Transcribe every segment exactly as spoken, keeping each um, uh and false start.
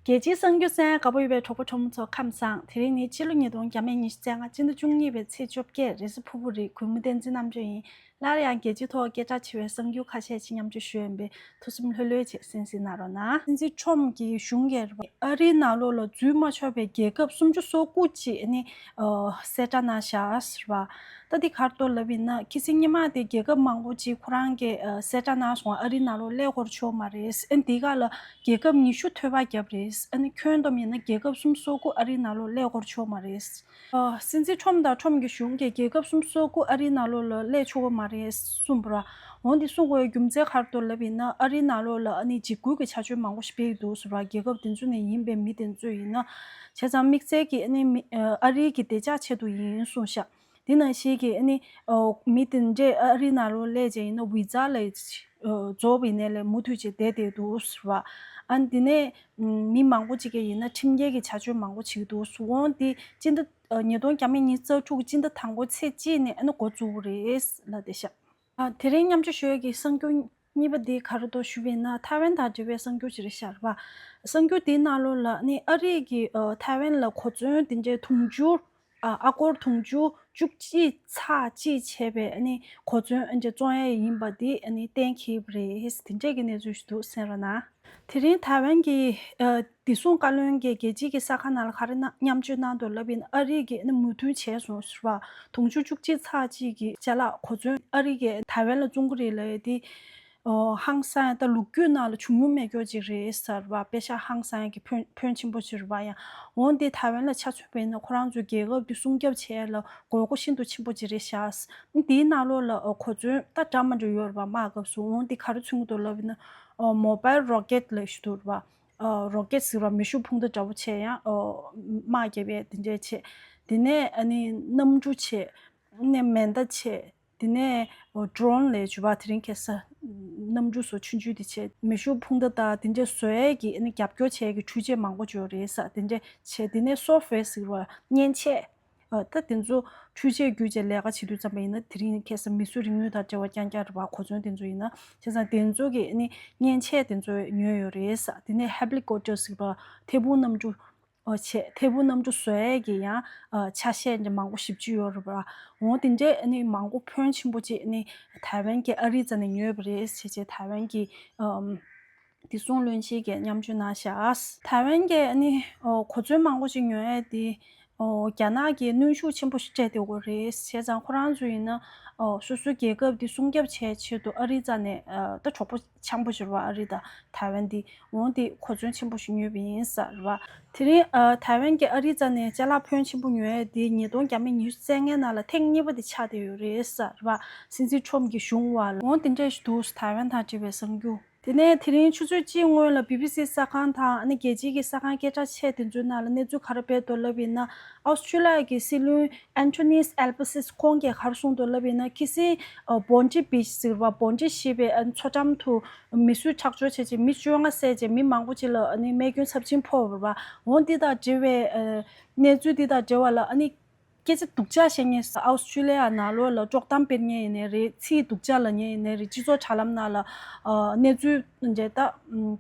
རྒྱལ་སྤྱིའི་གསར་འགྱུར་གསན་དགའ་པོ་ཡོད་པའི་གྲོགས་པོ་གྲོགས་མོ་ཚོ་ཁམས་བཟང་། དེ་རིང་ནི་ཕྱི་ལོ་ཉིས་སྟོང་བརྒྱ་མེད་ཉི་ཤུ་རྩ་ལྔ་སྤྱི་ཟླ་བཅུ་གཉིས་པའི་ཚེས་བཅོ་བརྒྱད་རེས་གཟའ་ཕུར་བུ་རེད། གུས་མོ་བསྟན་འཛིན་རྣམ་དཔྱོད་ཡིན། སླར་ཡང་རྒྱལ་སྤྱིའི་ཐོག་སྐད་གྲགས་ཆེ་བའི་གསར་འགྱུར་ཁ་ཤས་ཤིག་མཉམ་སྤྱོད་ཞུ་ཡོད་པས། ཐུགས་སེམས་ལྷོད་ལྷོད་བྱས་གསན་གཟིགས་གནང་རོགས་གནང་། སྲིད་འཛིན་ཁྲོམ་གྱི་གཞུང་གིས་ཨ་རིའི་ནང་ལོགས་ལ་འཛུལ་མ་ཆོག་པའི་རྒྱལ་ཁབ་སུམ་ཅུ་སོ་དགུ་ཅིག་ནི་ཨ་གསལ་བསྒྲགས་གནང་བཞག་ཟེར་བ། ད་འདི་ག་རེ་འདུག་ལབ་ཡིན་ན། ཁ་སང་སྔོན་མ་དེ་རྒྱལ་ཁབ་མང་པོ་ཅིག་ཁོ་རང་གིས་ཨ་གསལ་བསྒྲགས་གནང་སོང་། ཨ་རིའི་ནང་ལོགས་སླེབས་དགོས་ཆོག་མ་རེད། ཨ་འདི་ག་ལ་རྒྱལ་ཁབ་ཉི་ཤུ་ཐོལ་པ་བརྒྱབ་རེད། ཨ་ནི་ཁྱོན་བསྡོམས་ཡིན་ན་རྒྱལ་ཁབ་སུམ་ཅུ་སོ་དགུ་ཨ་རིའི་ནང་ལོགས་སླེབས་དགོས་ཆོག་མ་རེད། ཨ་སྲིད་འཛིན་ཁྲོམ་དང་ཁྲོམ་གྱི་གཞུང་གིས་རྒྱལ་ཁབ་སུམ་ཅུ་སོ་དགུ་ཨ་རིའི་ནང་ལོགས་ལ་སླེབས་ཆོག་གི་མ་རེད་གསུངས་པ་ར། འོན་ཏེ་གསུང་དགོས་རྒྱུ་མཚན་ག་རེ་འདུག་ལབ་ཡིན་ན། ཨ་རིའི་ནང་ལོགས་ལ་ཨ་ནི་འཇིགས་སྐུལ་གྱི་བྱ་སྤྱོད་མང་པོ་ཞིག་སྤེལ་གྱི་འདུག་ཟེར་བ། རྒྱལ་ཁབ་དེ་ཚོ་ནས་ཡིན་པའི་མི་དེ་ཚོ་ཡིན་ན། བྱས་ཙང་དམིགས་བསལ་གྱིས་ཨ་ནི་མི་ཨ་རིའི་གི་བདེ་འཇགས་ཆེད་དུ་ཡིན་གསུངས་ཤག་དེ་ནང་བཞིན་གྱི་ཨ་ནི་ཨོ་མི་དེ་འདྲས་ཨ་རིའི་ནང་ལོགས་སླེབས་བྱས་ཡིན་ན་ཝི་ཛ་ལ་ཨོ་རྫོགས་པ་ཡིན་ནའི་ལས་མུ་མཐུད་བྱས་བསྡད་བསྡད་འདུག་ཟེར་བ། ཨ་ནི་དེ་ནས་མི་མང་པོ་ཅིག་གིས་ཡིན་ན་ཁྲིམས་འགལ་གྱི་བྱ་སྤྱོད་མང་པོ་བྱེད་ཀྱི་འདུག་ཟེར། འོན་ཏེ་སྤྱི་ཟླ་ཨ་ཉིས་སྟོང་བརྒྱ་མེད་ཉི་ཤུ་རྩ་དྲུག་སྤྱི་ཟླ་དང་པོ་ཚེས་གཅིག་ནས་ཨ་ནི་འགོ་བཙུགས་པ་རེད་ལབ་བསྡད་ཤག་ཨ་དེ་རིང་མཉམ་སྤྱོད་ཞུ་ཡས་ཀྱི་གསར་འགྱུར་གཉིས་པ་འདི་ག་རེ་འདུག་ཞུ་བ་ཡིན་ན། ཐའེ་ཝན་དང་འབྲེལ་བའི་གསར་འགྱུར་ཅིག་རེད་ཤག་རེད་པ། གསར་འགྱུར་འདིའི་ནང་ལོགས་ལ་ནི་ཨ་རིས་ཀྱིས་ཨ་ཐའེ་ཝན་ལ་གོ་མཚོན་དེ་འདྲའི་དུང་ཕྱུར་ཨ་ཨ་སྒོར་དུང་ཕྱུར་བཅུ་གཅིག་ཚེག་གཅིག་བྱས་པའི་ཨ་ནི་གོ་མཚོན་ཨ་འདྲ་བཙོང་ཡས་ཡིན་པ་འདི་ཨ་ནི་གཏན་འཁེལ་བ་རེད། དེ་འདྲས་ཀྱི་གནས་ཚུལ་ཞིག་འདུག་གསན་རོགས་གནང་། དེ་རིང་ཐའེ་ཝན་གྱི་ཨ་བདེ་སྲུང་བཀའ་བློན་གྱིས་རྒྱལ་སྤྱིའི་གི་གསར་ཁང་ནང་ལ་ག་རེ་གནང་མཉམ་སྤྱོད་གནང་འདུག་ལབ་ཡིན་ན། ཨ་རི་གིས་ཨ་ནི་མོས་མཐུན་བྱས་སོང་ཟེར་བ། དུང་ཕྱུར་བཅུ་གཅིག་ཚེག་གཅིག་གི་ཅ་ལག་གོ་མཚོན་ཨ་རི་གིས་ཐའེ་ཝན་ལ་བཙོང་གི་རེད་ལབ་ཡས་དེ། ཨོ་ཧང་སང་ཡ། ད་ལོ་རྒྱུས་ནང་ལ་བྱུང་མྱོང་མེད་རྒྱུ་ཅིག་རེད་ཟེར་བ། དཔེ་ཤག་ཧང་སང་ཡ་གི་ཕོན་ཕོན་ཆེན་པོ་ཅིག་རེད་པ། ཡང་འོན་ཏེ་ཐའེ་ཝན་ལ་ཆ་མཚོན་པ་ཡིན་ན། ཁོ་རང་ཚོའི་རྒྱལ་ཁབ་དེ་སྲུང་སྐྱོབ་བྱེད་ཡས་ལ་དགོས་མཁོ་ཤིན་ཏུ་ཆེན་པོ་ཅིག་རེད་ཤག་འདིའི་ནང་ལོགས་ལ་ཨོ་གོ་མཚོན་ད་འདྲ་མི་འདྲ་ཡོད་རེད་པ། དམག་སྐབས་སུ། འོན་ཏེ་ག་རེ་མཚོན་གྱི་འདུག་ལབ་ཡིན་ན། ཨོ་མོ་བཱའིལ་རོ་ཀེཊ་ལབ་ཞིག་འདུག་རེད་པ། ཨོ་རོ་ཀེཊ་ཟེར་བ་མེ་ཤུགས་འཕུར་མདའ་འདྲ་པོ་བྱས། ཡང་ཨོ་དམག་རྒྱག་པའི་དེ་འདྲས་བྱས། དེ་ནས་ཨ་ནི་གནམ་གྲུ་བྱས། ནས་མེ་མདའ་བྱས། དེ་ནས་ཨོ་ཌོ་རོན་ལབ་ཡས་བ། དེ་རིང་ཁ་སང་གནམ་གྲུ་བཟོ་ཆུང་ཆུང་དེ་བྱས། མེ་ཤུགས་འཕུར་མདའ་དང་དེ་འདྲས་བཟོ་ཡས་ཀྱི་ཨ་ནི་རྒྱབ་སྐྱོར་བྱེད་ཡས་ཀྱི་འཕྲུལ་ཆས་མང་པོ་ཅིག་ཡོད་རེད་ཟེར། དེ་འདྲས་བྱས། དེ་ནས་སོཕ་ཝེར་ཟེར་བ་མཉེན་ཆས། ཨ་ད་དེ་ཚོ་འཕྲུལ་ཆས་བརྒྱུད་བྱས་ལས་ཀ་བྱེད་དུས་ཙམ་པ་ཡིན་ན། དེ་རིང་ཁ་སང་མིས་བཟོས་རིག་ནུས་དང་འབྲེལ་བ་རྐྱང་རྐྱང་རེད་པ། གོ་མཚོན་དེ་ཚོ་ཡིན་ན། བྱས་ཙང་དེ་ཚོ་གི་ཨ་ནི་མཉེན་ཆས་དེ་ཚོ་ཉོས་ཡོད་རེད་ཟེར། དེ་ནས་ཧེ་ལི་ཀོབ་ཊར་ཟེར་བ་ཐད་འཕུར་གནམ་གྲུ། ཨོ་བྱས། ཐད་འཕུར་གནམ་གྲུ་བཟོ་ཡས་ཀྱི་ཡང་ཨ་ཆ་ཤས་འདྲ་མང་པོ་ཞེ་པོ་ཅིག་ཡོད་རེད་པ། འོ་དེ་འདྲས་ཨ་ནི་མང་པོ་ཕོན་ཆེན་པོ་ཅིག་ཨ་ནི་ཐའེ་ཝན་གྱིས་ཨ་རིའི་རྩ་ནས་ཉོས་པ་རེད་ཟེར་བྱས། ཐའེ་ཝན་གྱི་ཨམ་བདེ་སྲུང་བློན་ཆེན་གྱིས་མཉམ་སྤྱོད་གནང་ཤག་ཐའེ་ཝན་གྱིས་ཨ་ནི་ཨོ་གོ་མཚོན་མང་པོ་ཅིག་ཉོ་ཡས་དེ། ཨོ་རྒྱ་ནག་གིས་གནོན་ཤུགས་ཆེན་པོ་ཞིག་སྤྲད་བསྡད་ཡོད་རེད། བྱས་ཙང་ཁོ་རང་ཚོ་ཡིན་ན་ཨོ་སོ་སོའི་རྒྱལ་ཁབ་འདི་སྲུང་སྐྱོབ་བྱེད་ཆེད་དུ་ཨ་རིའི་རྩ་ནས་ཨ་ད་གྲོགས་པོ་འཆམ་པོ་ཞིག་རེད་པ། ཨ་རི་དང་ཐའེ་ཝན་འདི། འོ་དེ་གོ་མཚོན་ཆེན་པོ་ཞིག་ཉོས་པ་ཡིན་ཟེར་བ། དེ་རིང་ཨ་ཐའེ་ཝན་གྱིས་ཨ་རིའི་རྩ་ནས་ཅ་ལག་ཕོན་ཆེན་པོ་ཉོ་ཡས་དེ་ཉིས་སྟོང་བརྒྱ་མེད་ཉི་ཤུ་རྩ་ལྔའི་ནང་ལ་ཐེངས་གཉིས་པ་དེ་ཆགས་བསྡད་ཡོད་རེད་ཟེར་བ། སྲིད་འཛིན་ཁྲོམ་གྱི་གཞུང་བ་ལ། འོ་དེ་འདྲས་ཞིག་འདུག་ཐའེ་ཝན་དང་འབྲེལ་བའི་གསར་འགྱུར། དེ་ནས་དེ་རིང་ཆུ་ཚོད་གཅིག་སྔོན་ལ་བི་བི་སི་གསར་ཁང་དང་ཨ་ནི་རྒྱལ་སྤྱིའི་གི་གསར་ཁང་སྐད་གྲགས་ཆེ་དེ་ཚོའི་ནང་ལ་གནས་ཚུལ་ག་རེ་སྤེལ་འདུག་ལབ་ཡིན་ན། ཨོ་སི་ཁྲུ་ལི་ཡ་གི་སྲིད་བློན་ཨན་ཐོ་ནིས་ཨལ་བྷ་སིས་ཁོང་གིས་ག་རེ་གསུངས་འདུག་ལབ་ཡིན་ན། ཁ་སང་ཨ་བོན་ཇི་བིཆ་ཟེར་བ། བོན་ཇི་ཞེས་པའི་ཨ་མཚོ་འགྲམ་དུ་མེ་གསོད་ཁྲག་སྦྱོར་བྱས་རྗེས་མི་བཅོ་ལྔ་བསད་རྗེས་མི་མང་པོ་ཅིག་ལ་ཨ་ནི་རྨས་སྐྱོན་ཚབས་ཆེན་ཕོག་ཡོད་པ། འོ་འདི་དང་འབྲེལ་བའི་ཨ་གནས་ཚུལ་འདི་དང་འབྲེལ་བ་ལ་ཨ་ནི་སྐད་ཆ་སྡུག་ཅག་བཤད་མཁན། ཨོ་སི་ཁྲུ་ལི་ཡ་ནང་ལོགས་ལ་དཀྲོག་གཏམ་སྤེལ་མཁན་ཡིན་ནའི་རེད། ཚིག་སྡུག་ཅག་ལབ་མཁན་ཡིན་ནའི་རེད། སྤྱི་ཚོགས་དྲ་ལམ་ནང་ལ་ཨ་གནས་ཚུལ་འདྲ་ད་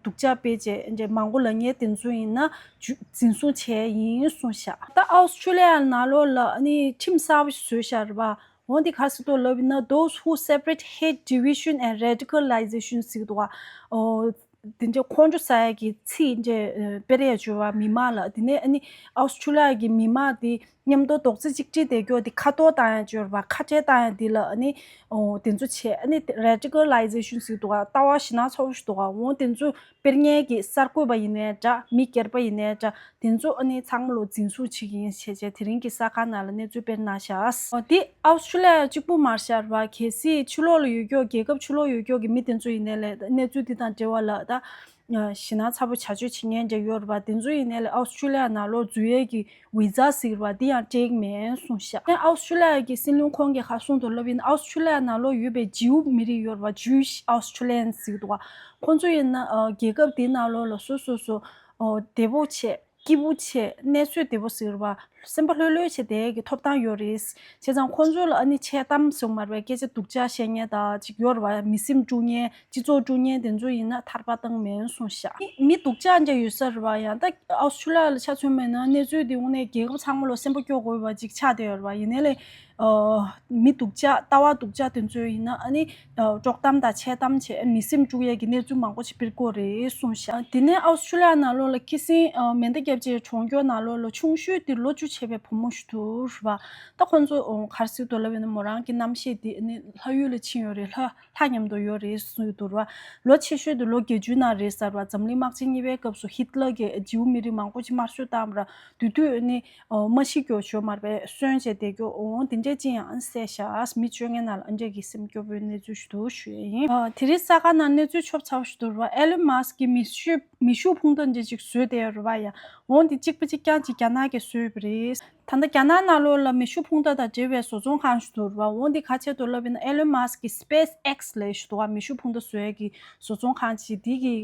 སྡུག་ཅག་སྤེལ་བྱས་འདྲ་མང་པོ་ལབ་མཁན་དེ་ཚོ་ཡིན་ན་འཛིན་བཟུང་བྱས་ཡིན་གསུངས་ཤག་ད་ཨོ་སི་ཁྲུ་ལི་ཡ་ནང་ལོགས་ལ་ཨ་ནི་ཁྲིམས་གསར་པ་ཞིག་བཟོས་ཤག་རེད་པ། འོ་འདི་ག་རེ་ཟེར་འདུག་ལབ་ཡིན་ན། Those who separate hate division and radicalization ཟེར་འདུག་ག་ཨོ་དེ་འདྲའི་ཁོང་ཁྲོ་ཟ་ཡ་གི་ཚིག་འདྲ་ཨ་སྤེལ་ཡ་བྱོས་པ་མི་མང་ལ། དེ་ནས་ཨ་ནི་ཨོ་སི་ཁྲུ་ལི་ཡ་གི་མི་མང་དེ་མཉམ་དུ་རྡོག་རྩ་གཅིག་སྒྲིལ་བསྡད་རྒྱུ་དེ་ཁ་འཐོར་བཏང་ཡ་བྱོས་པ། ཁ་བྲལ་བཏང་ཡ་དེ་ལ་ཨ་ནི་ཨོ་དེ་ཚོ་བྱས། ཨ་ནི་radicalization ཟེར་འདུག་ག་ལྟ་བ་ཞེད་སྣང་ཚ་པོ་ཞིག་འདུག་ག་འོ་དེ་ཚོ་སྤེལ་མཁན་གྱི་གསར་འགོད་པ་ཡིན་ནའི་འདྲ། མི་སྒེར་པ་ཡིན་ནའི་འདྲ། དེ་ཚོ་ཨ་ནི་ཚང་མ་ལོ་འཛིན་བཟུང་བྱེད་ཀྱི་ཡིན་ཞེས་བྱས་དེ་རིང་གི་གསར་ཁང་ནང་ལ་གནས་ཚུལ་སྤེལ་གནང་ཤག་འདི་ཨའུ་སི་ཁྲུ་ལི་ཡ་གཅིག་པུ་མ་རེད་ཤག་རེད་པ། གལ་སྲིད་ཕྱི་ལོགས་ལ་ཡོད་ཀྱོག་རྒྱལ་ཁབ་ཕྱི་ལོགས་ཡོད་ཀྱོག་གི་མི་དེ་ཚོ་ཡིན་ནའི་ལས་གནས་ཚུལ་འདི་དང་འབྲེལ་བ་ལ་ད་ཞེད་སྣང་ཚ་པོ་བྱ་སྤྱོད་བྱེད་མཁན་འདྲ་ཡོད་རེད་པ། དེ་ཚོ་ཡིན་ནའི་ལས་ཨའུ་སི་ཁྲུ་ལི་ཡ་ནང་ལོགས་འཛུལ་ཡས་ཀྱི་བི་ཛ་ཟེར་བ་འདི་ཡང་སྤྲད་ཀྱི་མེད་གསུངས་ཤག་ཨའུ་སི་ཁྲུ་ལི་ཡ་གི་སྲིད་བློན་ཁོང་གིས་ག་གསུངས་འདུག་ལབ་ཡིན་ན། ཨའུ་སི་ཁྲུ་ལི་ཡ་ནང་ལོགས་ཡོད་པའི་ཇིའུ་མི་རིགས་ཡོད་རེད་པ། Jewish Australians ཟེར་གྱི་འདུག་ག་ཁོང་ཚོ་ཡིན་ན་རྒྱལ་ཁབ་འདིའི་ནང་ལོགས་ལ་སོ་སོ་སོ་བདེ་པོ་བྱས། སྐྱིད་པོ་བྱས། གནས་ཚུལ་བདེ་པོ་ཟེར་བ། སེམས་པ་ལྷོད་ལྷོད་བྱས་བསྡད་ཀྱི་ཐོབ་ཐང་ཡོད་རེད། བྱས་ཙང་ཁོང་ཚོ་ལ་ཨ་ནི་འཆལ་གཏམ་སོགས་མ་རེད་པས། སྐད་ཆ་སྡུག་ཅག་བཤད་མཁན་དང་ཅིག་ཡོད་རེད་པ། མི་སེམས་དཀྲུག་མཁན། སྤྱི་ཚོགས་དཀྲུག་མཁན་དེ་ཚོ་ཡིན་ན་ཐར་པ་བཏང་མེད་གསུངས་ཤག་མི་སྡུག་ཅག་འདྲ་ཡོད་ས་རེད་པ། ཡང་ད་ཨོ་སི་ཁྲུ་ལི་ཡ་ལ་ཆ་མཚོན་པ་ཡིན་ན་གནས་ཚུལ་དེ་དངོས་གནས་རྒྱལ་ཁབ་ཚང་མ་ལ་སེམས་པ་སྐྱོ་དགོས་པ་ཅིག་ཆགས་བསྡད་ཡོད་རེད་པ། ཡིན་ནའི་ལས། ཨ། མི་སྡུག་ཅག་ལྟ་བ་སྡུག་ཅག་དེ་ཚོ་ཡིན་ན་ཨ་ནི། ཨ། དཀྲོག་གཏམ་དང་འཆལ་གཏམ་བྱས་མི་སེམས་དཀྲུག་ཡས་ཀྱི་གནས་ཚུལ་མང་པོ་ཞིག་སྤེལ་གྱི་ཡོད་རེད་གསུངས་ཤག་དེ་ནས་ཨོ་སི་ཁྲུ་ལི་ཡ་ནང་ལོགས་ལ་ཁྱི་སེང་། ཨ། མེ་མདའ་བརྒྱབ་བྱས་གྲོངས་རྒྱུ་ནང་ལོགས་ལ་ཆུང་ཤོས་དེ་ལོ་བཅུ་བྱས་པའི་བུ་མོ་ཞིག་འདུག་རེད་པ། ད་ཁོང་ཚོ་ག་རེ་ཟེར་འདུག་ལབ་ཡིན་ན་མོ་རང་གི་རྣམ་ཤེས་དེ་ནི་ལྷ་ཡུལ་ལ་ཕྱིན་ཡོད་རེད། ལྷ་ལྷ་མཉམ་དུ་ཡོད་རེད་ཟེར་འདུག་རེད་པ། ལོ་ཆེ་ཤོས་དེ་ལོ་བརྒྱད་ཅུ་ནང་རེད་ཟེར་བ། འཛམ་གླིང་དམག་ཆེན་གཉིས་པའི་སྐབས་སུ་ཧིད་ལར་གྱིས་ཇིའུ་མི་རིགས་མང་པོ་ཅིག་དམར་གསོད་བཏང་བ་རེད། དེ་དུས་ནི། ཨོ། མ་ཤི་རྒྱུ་ཞོ་མར་པའི་གསོན་བྱས་བསྡད་རྒྱུ་འོང་དེ་འདྲས་ཅི་ཡང་བསད་ཤག་མི་བཅོ་ལྔའི་ནང་ལ་ཨ་འདྲས་ཀྱི་སེམས་སྐྱོ་པོའི་གནས་ཚུལ་ཞིག་འདུག་ཞུ་ཡས་ཡིན། ཨ། དེ་རིང་གཟའ་སྐར་ནང་གནས་ཚུལ་ཆོབ་ཚ་པོ་ཞིག་འདུག་རེད་པ། ཨེ་ལོན་མཱ་སི་ཀི་མེ་ཤུགས་མེ་ཤུགས་འཕུར་མདའ་འདྲས་ཅིག་བཟོས་བསྡད་ཡོད་རེད་པ་ཡ། འོང་དེ་གཅིག་པ་གཅིག་རྐྱང་ཅིག་རྒྱ་ནག་གིས་བཟོས་པ་རེད། ད་ལྟ་རྒྱ་ནག་ནང་ལོགས་ལ་མེ་ཤུགས་འཕུར་མདའ་དང་འབྲེལ་བའི་བཟོ་ཚོང་ཁང་ཞིག་འདུག་རེད་པ། འོང་དེ་ག་རེ་བྱས་འདུག་ལབ་ཡིན་ན་ཨེ་ལོན་མཱ་སི་ཀི་སི་པེ་སི་ཨེག་སི་ལབ་ཞིག་འདུག་པ། མེ་ཤུགས་འཕུར་མདའ་བཟོ་ཡས་ཀྱི་བཟོ་ཚོང་ཁང་ཅིག་དེ་གི།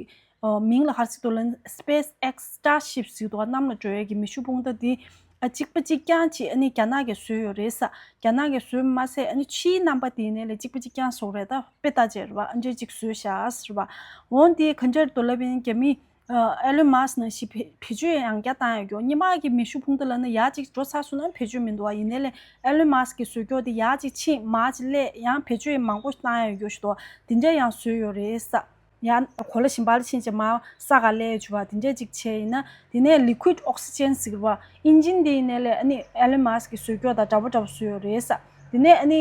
ཨོ། མིང་ལ་ག་རེ་ཟེར་འདུག་ལབ་ན་སི་པེ་སི་ཨེག་སི་སི་ཊར་ཤིབ་ཟེར་འདུག་པ། གནམ་ལ་འགྲོ་ཡས་ཀྱི་མེ་ཤུགས་འཕུར་མདའ་དེ། ཨ། གཅིག་པ་གཅིག་རྐྱང་ཅིག་ཨ་ནི་རྒྱ་ནག་གིས་བཟོས་ཡོད་རེད་ཟེར། རྒྱ་ནག་གིས་བཟོས་མ་ཟད་ཨ་ནི་ཕྱིའི་རྣམ་པ་དེ་ནས་ལས་གཅིག་པ་གཅིག་རྐྱང་བཟོ་རེད། ད་དཔེ་ལྟ་བྱས་རེད་པ། ཨ་འདྲས་ཅིག་བཟོས་ཤག་ཟེར་བ། འོང་དེ་ག་འདྲས་འདུག་ལབ་ཡིན་ན་རྒྱ་མི། ཨ། ཨེ་ལོན་མཱ་སི་ནང་བཞིན་བེད་བེད་སྤྱོད་ཡང་བསྐྱར་བཏང་ཡོད་རྒྱུ། སྔོན་མ་གི་མེ་ཤུགས་འཕུར་མདའ་ལབ་ན་ཡར་ཅིག་འགྲོ་ཚར་སོང་ན་བེད་སྤྱོད་མི་འདུག་པ། ཡིན་ནའི་ལས་ཨེ་ལོན་མཱ་སི་ཀིས་བཟོས་རྒྱུ་དེ་ཡར་ཅིག་ཕྱིན་མར་ཅིག་སླེབས་ཡང་བེད་སྤྱོད་མང་པོ་བཏང་ཡོད་རྒྱུ་ཞིག་འདུག་པ། དེ་འདྲས་ཡང་བཟོས་ཡོད་རེད་ཟེར། ཡང་གོ་ལ་གཞན་པ་ལ་ཕྱིན་བྱས་མར་ས་ག་སླེབས་བྱས་པ་དེ་འདྲས་ཅིག་བྱས་ཡིན་ན། དེ་ནས་ལི་ཀུའིད་ཨོག་སི་ཇན་ཟེར་བ་ཨིན་ཇིན་དེ་ཡིན་ནའི་ལས་ཨ་ནི་ཨེ་ལོན་མཱ་སི་ཀིས་བཟོས་རྒྱུ་དང་འདྲ་པོ་འདྲ་པོ་བཟོས་ཡོད་རེད་ཟེར། དེ་ནས་ཨ་ནི་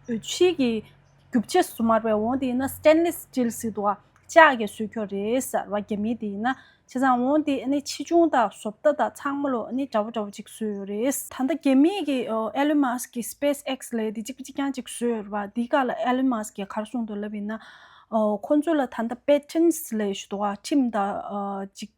ཕྱིའི་གི་རྒྱུ་ཆ་བཟོ་མ་རེད་པས། འོང་དེ་ཡིན་ན་སི་ཊེན་ལེ་སི་སི་ཊིལ་ཟེར་འདུག་པ། ལྕགས་ཀྱིས་བཟོས་རྒྱུ་རེད་ཟེར་བ་རྒྱ་མི་དེ་ཡིན་ན། བྱས་ཙང་འོང་དེ་ཨ་ནི་ཆེ་ཆུང་དང་བཟོ་ལྟ་དང་ཚང་མ་ལོ་ཨ་ནི་འདྲ་པོ་འདྲ་པོ་ཅིག་བཟོས་ཡོད་རེད། ད་ལྟ་རྒྱ་མིའི་གི་ཨེ་ལོན་མཱ་སི་ཀིས་སི་པེ་སི་ཨེག་སི་ལབ་དེ་གཅིག་པ་གཅིག་རྐྱང་ཅིག་བཟོས་ཡོད་རེད་པ། དེའི་སྐབས་ལ་ཨེ་ལོན་མཱ་སི་ཀིས་ག་རེ་གསུངས་འདུག་ལབ་ཡིན་ན། ཨོ། ཁོང་ཚོ་ལ་ད་ལྟ་པེ་ཊེན་ཊི་ལབ་ཞིག་འདུག་པ། ཁྲིམས་དང་། ཨ། ཅིག་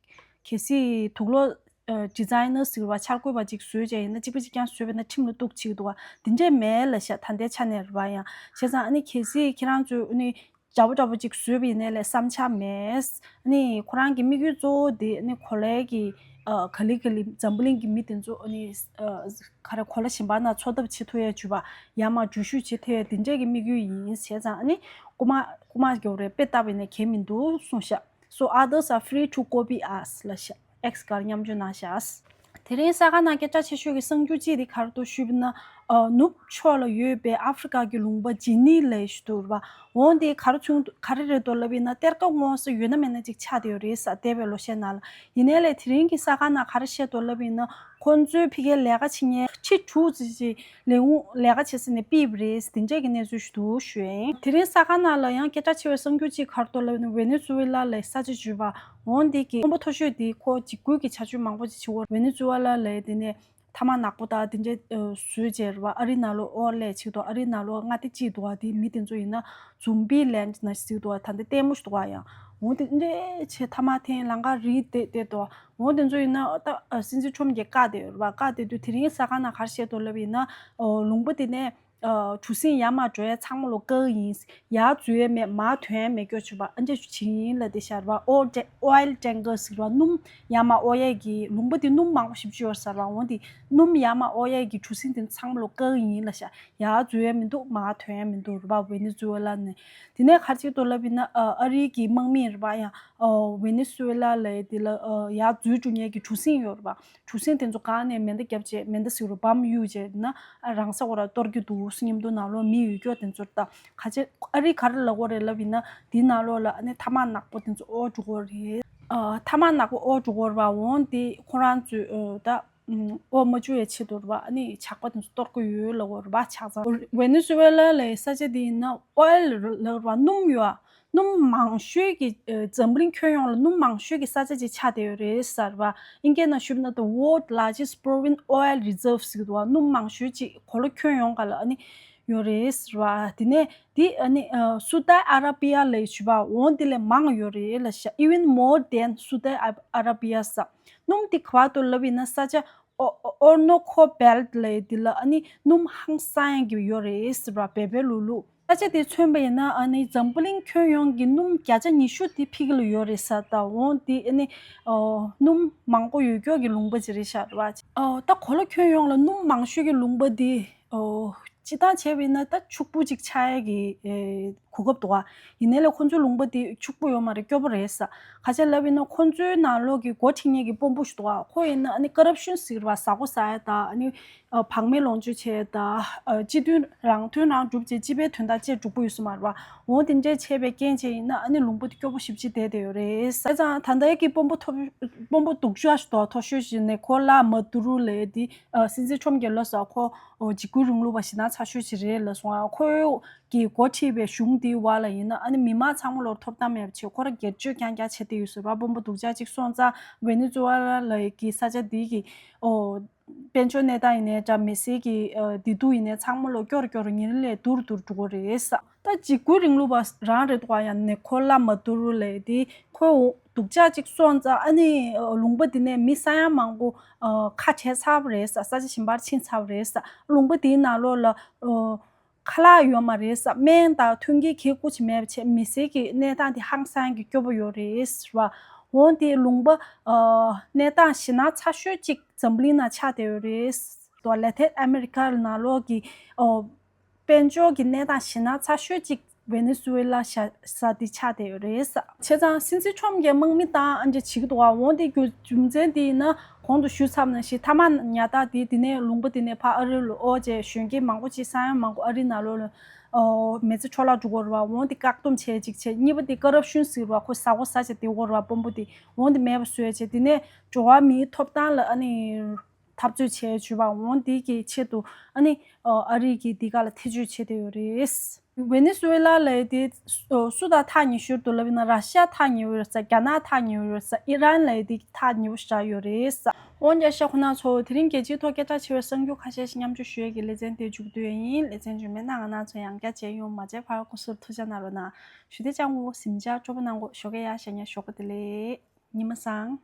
གལ་སྲིད་དུག་ལོག་ཨ། ཌི་ཛའི་ནར་ཟེར་བ་འཆར་འགོད་པ་ཅིག་བཟོས་བྱས་ཡིན་ན་གཅིག་པ་གཅིག་རྐྱང་བཟོས་པ་ཡིན་ན་ཁྲིམས་ལ་གཏུག་བྱེད་ཀྱི་འདུག་པ། དེ་འདྲས་མེད་ལབ་ཤག་ད་ལྟའི་ཆ་ནས་རེད་པ། ཡང་བྱས་ཙང་ཨ་ནི་གལ་སྲིད་ཁྱེད་རང་ཚོས་ཨ་ནི་འདྲ་པོ་འདྲ་པོ་ཅིག་བཟོས་པ་ཡིན་ནའི་ལས་བསམ་འཆར་མེད། ཨ་ནི་ཁོ་རང་གི་དམིགས་ཡུལ་གཙོ་བོ་དེ་ཨ་ནི་གོ་ལའི་གི། ཨ། ག་ལེ་ག་ལེ་འཛམ་བུ་གླིང་གི་མི་དེ་ཚོ་ཨ་ནི། ཨ། ག་རེ་གོ་ལ་གཞན་པ་ནང་འཚོ་ཐབས་བྱེད་ཐུབ་ཡས་བྱུས་པ་ཡར་མར་འགྲུལ་བཞུད་བྱེད་ཐུབ་ཡས་དེ་འདྲས་ཀྱི་དམིགས་ཡུལ་ཡིན། བྱས་ཙང་ཨ་ནི་རྐུ་མ་རྐུ་མ་རྒྱག་རེད་དཔེ་བལྟས་པ་ཡིན་ན་གལ་མི་འདུག་གསུངས་ཤག So others are free to copy us ལབ་ཤག་ཨེག་སི་སྒང་མཉམ་སྤྱོད་གནང་ཤག་དེ་རིང་གཟའ་སྐར་ནང་སྐད་གྲགས་ཆེ་ཤོས་ཀྱི་གསར་འགྱུར་གཅིག་དེ་ག་རེ་འདུག་ཞུས་པ་ན། ཨ། ནུབ་ཕྱོགས་ལ་ཡོད་པའི་ཨ་ཧྥེ་རི་ཀ་གི་ལུང་པ་ཇི་ནི་ལབ་ཞིག་འདུག་རེད་པ། འོང་དེ་ག་རེ་བྱུང་ག་རེ་རེད་འདུག་ལབ་ཡིན་ན་གཏེར་ཁ་དངོས་སུ་ཡོད་ན་མེད་ན་ཅིག་ཆགས་བསྡད་ཡོད་རེད་ཟེར་འདས་པའི་ལོ་ཤས་ནང་ལ། ཡིན་ནའི་ལས་དེ་རིང་གི་གཟའ་སྐར་ནང་ག་རེ་བཤད་འདུག་ལབ་ཡིན་ན། ཁོང་ཚོའི་ཕ་གིའི་ལས་ཀ་བྱེད་མཁན་ཁྲི་དྲུག་ཙམ་ཅིག་ལས་ཁུངས་ལས་ཀ་བྱེད་ས་ནས་ཕུད་པ་རེད། དེ་འདྲས་ཀྱི་གནས་ཚུལ་ཞིག་འདུག་ཞུ་ཡིན། དེ་རིང་གཟའ་སྐར་ནང་ལ་ཡང་སྐད་གྲགས་ཆེ་བའི་གསར་འགྱུར་གཅིག་ག་རེ་འདུག་ལབ་ན་ཝེ་ནེ་ཛུ་ཝེ་ལ་ལའི་ས་ཆ་བརྗེ་བ་འོང་དེ་གི་དཔོན་པོ་མཐོ་ཤོས་དེ་ཁོ་འཇིགས་སྐུལ་གྱི་བྱ་སྤྱོད་མང་པོ་ཅིག་བྱེད་ཀྱི་ཡོད། ཝེ་ནེ་ཛུ་ཝེ་ལ་ལའི་དེ་ནས་ཐ་མག་ནག་པོ་དང་དེ་འདྲས་བཟོས་བྱས་རེད་པ། ཨ་རི་ནང་ལོགས་ཨོ་ལས་བྱེད་དོ། ཨ་རི་ནང་ལོགས་མངའ་སྡེ་གཅིག་འདུག་པ། དེ་མི་དེ་ཚོ་ཡིན་ན་ཛོམ་བི་ལེན་ཌི་ན་ཟེར་འདུག་པ། ད་འདི་ལྟད་མོ་ཞིག་འདུག་པ། ཡང་འོང་དེ་འདྲས་བྱས་ཐ་མག་འཐེན་ལམ་ཁ་རིལ་བསྡད་བསྡད་འདུག་པ། འོ་དེ་ཚོ་ཡིན་ན་ད་སྲིད་འཛིན་ཁྲོམ་གྱིས་བཀག་བསྡད་ཡོད་རེད་པ། བཀག་བསྡད་དུས་དེ་རིང་གཟའ་སྐར་ནང་ག་རེ་བཤད་འདུག་ལབ་ཡིན་ན། ཨོ། ལུང་པ་དེ་ནས་ཨ། གྲུ་གཟིངས་ཡར་མར་འགྲོ་ཡས་ཚང་མ་ལོ་བཀག་ཡིན། ཡར་འཛུལ་ཡས་མེད། མར་ཐོན་ཡས་མེད་སྐྱོ་བྱུང་བ་ཨ་འདྲས་ཞིག་བྱེད་ཡིན་ལབ་བསྡད་ཤག་རེད་པ། ཨོ་ཊེ་ཨོ་ཡལ་ཊེང་ཀར་ཟེར་བ་སྣུམ་ཡར་མར་དབོར་ཡས་ཀྱི་ལུང་པ་དེ་སྣུམ་མང་པོ་ཞེ་པོ་ཅིག་ཡོད་ས་རེད་པ། འོ་དེ་སྣུམ་ཡར་མར་དབོར་ཡས་ཀྱི་གྲུ་གཟིངས་དེ་ཚང་མ་ལོ་བཀག་ཡིན་ལབ་ཤག་ཡར་འཛུལ་ཡས་མི་འདུག་མར་ཐོན་ཡས་མི་འདུག་རེད་པ། ཝེ་ནེ་ཛུ་ཝེ་ལ་ནས། དེ་ནས་ག་རེ་བྱེད་འདུག་ལབ་ཡིན་ན། ཨ། ཨ་རིའི་གི་དམག་མིས་རེད་པ། ཡང་། ཨ། ཝེ་ནེ་ཛུ་ཝེ་ལ་ལའི་དེ་ལ། ཨ། ཡར་འཛུལ་འགྲོ་མཁན་གྱི་གྲུ་གཟིངས་ཡོད་རེད་པ། གྲུ་གཟིངས་དེ་ཚོ་སྒང་ནས་མེ་མདའ་བརྒྱབ་བྱས། མེ་མདའ་ཟེར་རུ་བམ་གཡུག་བྱས་ན་རང་ས་ཁོ་ར་གཏོར་གྱི་འདུག་མཉམ་དུ་ནང་ལོགས་མི་ཡོད་སྐྱོ་དེ་ཚོར་ད་ག་ཅེ་ཨ་རི་ག་རེ་ལབ་དགོས་རེད་ལབ་ཡིན་ན། དེའི་ནང་ལོགས་ལ་ཨ་ནི་ཐ་མག་ནག་པོ་དེ་ཚོ་དབོར་འགྲོ་གི་རེད། ཨ། ཐ་མག་ནག་པོ་དབོར་འགྲོ་གི་རེད་པ། འོང་དེ་ཁོ་རང་ཚོས་ཨ། ད་ཨ། དབོར་མ་བཅུག་ཡའི་ཆེད་དུ་རེད་པ། ཨ་ནི་ཇག་པ་དེ་ཚོ་གཏོར་གྱི་ཡོད་ལབ་དགོས་རེད་པ། ཇག་ཚང་། ཝེ་ནེ་ཛུ་ཝེ་ལ་ལའི་ས་ཆ་དེ་ཡིན་ན་ཨོ་ཡལ་ལབ་རེད་པ། སྣུམ་ཡོད་ཨ། སྣུམ་མང་ཤོས་ཀྱི། ཨ། འཛམ་བུ་གླིང་ཁྱོན་ཡོངས་ལ་སྣུམ་མང་ཤོས་ཀྱི་ས་ཆ་ཅིག་ཆགས་བསྡད་ཡོད་རེད་ཟེར་བ། ཨིན་སྐད་ནང་ཞུས་པ་ན་the world largest proven oil reserve ཟེར་གྱི་འདུག་པ། སྣུམ་མང་ཤོས་ཅིག་གོ་ལ་ཁྱོན་ཡོངས་ག་ལ་ཨ་ནི་ཡོད་རེད་ཟེར་བ། དེ་ནས་དེ་ཨ་ནི། ཨ། སུ་ཏཱི་ཨ་ར་པི་ཡ་ལ་ཞུས་པ། འོ་དེ་ལས་མང་ཡོད་རེད་ལབ་ཤག even more than Saudi Arabia ཟེར། སྣུམ་དེ་ག་པར་འདུག་ལབ་ཡིན་ན་ས་ཆ་ཨོ་ཨོ་ནོ་ཁོ་བེལ་ཊི་ལབ་ཡས་དེ་ལ་ཨ་ནི་སྣུམ་ཧང་སང་ཡས་ཀྱི་ཡོད་རེད་ཟེར་བ། བལ་བལ་ལུག་ལུག་ས་ཆ་དེ་མཚོན་པ་ཡིན་ན་ཨ་ནི་འཛམ་བུ་གླིང་ཁྱོན་ཡོངས་ཀྱི་སྣུམ་བརྒྱ་ཆ་ཉི་ཤུ་དེ་ཕ་གི་ལ་ཡོད་རེད་ས། ད་འོང་དེ་ཨ་ནི་ཨོ་སྣུམ་མང་པོ་ཡོད་ཀྱོག་གི་ལུང་པ་ཅིག་རེད་ཤག་རེད་བ། ཨོ་ད་གོ་ལ་ཁྱོན་ཡོངས་ལ་སྣུམ་མང་ཤོས་ཀྱི་ལུང་པ་དེ་ཨོ་སྤྱིར་བཏང་བྱས་པ་ཡིན་ན་ད་ཕྱུག་པོ་ཅིག་ཆགས་ཡ་གི་ཨེ་གོ་སྐབས་འདུག་བ། ཡིན་ནའི་ལས་ཁོང་ཚོའི་ལུང་པ་དེ་ཕྱུག་པོ་ཡོད་མ་རེད། སྐྱོ་པོ་རེད་ས། ག་ཅི་ལབ་ཡིན་ན་ཁོང་ཚོའི་ནང་ལོགས་ཀྱི་འགོ་ཁྲིད་མཁན་གྱི་དཔོན་པོ་ཞིག་འདུག་བ། ཁོ་ཡིན་ན་ཨ་ནི་ཀ་རབ་ཤན་ཟེར་བ་ཟ་གོ་ཟ་ཡ་ད་ཨ་ནི་ཨ་བག་མེད་ལོངས་སྤྱོད་བྱས་ད་ཨ་སྤྱི་དོན་རང་དོན་རང་སྒྲུབ་བྱས་སྤྱི་པའི་དོན་དག་བཅས་སྒྲུབ་ཀྱི་ཡོད་ས་མ་རེད་བ། འོ་དེ་འདྲས་བྱས་པའི་རྐྱེན་བྱས་ཡིན་ན་ཨ་ནི་ལུང་པ་དེ་སྐྱོ་པོ་ཞེ་པོ་ཅིག་བསྡད་བསྡད་ཡོད་རེད། བྱས་ཙང་ད་ལྟའི་གི་དཔོན་པོ་མཐོ་དཔོན་པོ་སྡུག་ཅག་ཞིག་འདུག་མཐོ་ཤོས་ཤིག་ནེ་ཁོ་ལ་མ་དུ་རུ་ལབ་དེ་ཨ་སྲིད་འཛིན་ཁྲོམ་རྒྱལ་ལོ་ཟེར་ཁོ་འཇིགས་སྐུལ་རིང་ལུགས་པ་ཞེ་དྲག་ཚ་ཤོས་ཅིག་རེད་ལབ་སོང་། ཨ་ཁོ་གི་འགོ་ཁྲིད་པའི་གཞུང་དེའི་བར་ལ་ཡིན་ན་ཨ་ནི་མི་མང་ཚང་མ་ལོར་ཐོབ་ཐང་མེད་པ་བྱས་ཁོ་རང་སྒེར་གཅོད་རྐྱང་རྐྱང་བྱས་བསྡད་ཡོད་ཟེར་བ། དཔོན་པོ་སྡུག་ཅག་ཅིག་སོང་ཙང་ཝེ་ནེ་ཛུ་ཝེ་ལ་ལ་གི་ས་ཆ་འདི་གི་ཨོ་དཔལ་འབྱོར་གནས་སྟངས་ཡིན་ནའི་འདྲ་མི་སེར་གྱི་ཨ་བདེ་སྡུག་ཡིན་ནའི་ཚང་མ་ལོ་སྐྱོ་རུ་སྐྱོ་རུ་ཉིན་རེ་ལས་སྡུག་རུ་སྡུག་རུ་འགྲོ་གི་རེད་ས། ད་འཇིགས་སྐུལ་རིང་ལུགས་པ་རང་རེད་འདུག་བ། ཡང་ནེ་ཁོ་ལ་མ་དུ་རུ་ལབ་དེ་ཁོ་སྡུག་ཅག་ཅིག་སོང་ཙང་ཨ་ནི་ཨ་ལུང་པ་འདི་ནས་མི་ས་ཡ་མང་པོ་ཨ་ཁ་བྲལ་ཚར་བ་རེད་ས། ས་ཆ་གཞན་པར་ཕྱིན་ཚར་བ་རེད་ས། ལུང་པ་འདིའི་ནང་ལོགས་ལ་ཨ་ཁ་ལག་ཡོད་མ་རེད་ས། སྨན་དང་མཐུན་རྐྱེན་གང་ཡང་ཅིག་མེད་པ་བྱས་མི་སེར་གྱི་གནས་སྟངས་དེ་ཧང་སང་གི་སྐྱོ་པོ་ཡོད་རེད་ཟེར་བ། འོན་ཏེ་ལུང་པ་ཨ་གནས་སྟངས་ཞེད་སྣང་ཚ་ཤོས་ཅིག་འཛམ་གླིང་ནང་ཆགས་བསྡད་ཡོད་རེད། ལ་ཏིན་ཨ་མེ་རི་ཀ་ནང་ལོགས་ཀྱི་ཨོ་དཔལ་འབྱོར་གྱི་གནས་སྟངས་ཞེད་སྣང་ཚ་ཤོས་ཅིག་ཝེ་ནེ་ཛུ་ཝེ་ལ་ཤ་ས་དེ་ཆགས་བསྡད་ཡོད་རེད་ས། བྱས་ཙང་སྲིད་འཛིན་ཁྲོམ་གྱིས་དམག་མི་བཏང་ཨ་འདྲ་བྱེད་ཀྱི་འདུག་བ། འོན་ཏེ་རྒྱུ་རྒྱུ་མཚན་དེ་ཡིན་ན་གོང་དུ་ཞུས་ཚར་བ་ནང་བཞིན་ཐ་མག་ཉར་ཐག་དེ་དེ་ནས་ལུང་པ་དེ་ནས་ཕར་ཨ་རི་ལ་ཨོ་བྱས་གཞོན་སྐྱེས་མང་པོ་ཅིག་ས་ཡ་མང་པོ་ཨ་རི་ནང་ལོགས་ལ་ཨོ་མི་ཚེ་འཕྲོ་བརླག་འགྲོ་གི་རེད་བ། འོན་ཏེ་བཀག་སྡོམ་བྱས་ཅིག་བྱས། གཉིས་པ་དེ་ཀ་རབ་ཤན་ཟེར་བ་ཁོ་ཟ་གོ་ཟ་བྱས་བསྡད་ཡོད་རེད་བ་དཔོན་པོ་དེ། འོན་ཏེ་མེད་པ་བཟོས་བྱས་དེ་ནས་འགྲོ་བ་མིའི་ཐོབ་ཐང་ལ་ཨ་ནི་འཐབ་རྩོད་བྱས་བྱུས་པ། འོན་དེ་གི་ཆེད་དུ་ཨ་ནི་ཨ་རི་གི་འདི་ག་ལ་ཐེ་བྱུས་བྱས་བསྡད་ཡོད་རེད། ཝེ་ནེ་ཛུ་ཝེ་ལ་ལབ་ཡ་དེ་སུ་དང་ཐག་ཉེ་ཤོས་འདུག་ལབ་ཡིན་ན་ར་ཤ་ཐག་ཉེ་བོ་ཡོད་ས། རྒྱ་ནག་ཐག་ཉེ་བོ་ཡོད་ས། ཨི་རན་ལབ་ཡ་དེ་ཐག་ཉེ་བོ་ཞིག་ཡོད་རེད་ས། འོན་ཀྱང་ཤ་ཁོ་ན་ཚོ་དེ་རིང་རྒྱལ་སྤྱིའི་ཐོག་སྐད་གྲགས་ཆེ་བའི་གསར་འགྱུར་ཁ་ཤས་ཤིག་མཉམ་སྤྱོད་ཞུ་ཡས་ཀྱི་ལེ་ཚན་དེ་མཇུག་བསྡུ་ཡས་ཡིན། ལེ་ཚན་རྗེས་མའི་ནང་ང་རང་ཚོ་ཡང་བསྐྱར་མཇལ་ཡོང་། མ་མཇལ་བར་སྐུ་གཟུགས་ཐུགས་ཅག་གནང་རོགས་གནང་། ཞུ་བདེ་ཅང་བོ་གཟིམ་འཇག་སྤྲོ་པོ་གནང་གོ་ཞོགས་ཀས་ཡར་ཞལ་ཉལ་ཞོགས་པ་བདེ་ལེགས། ཉི་མ་བཟང་།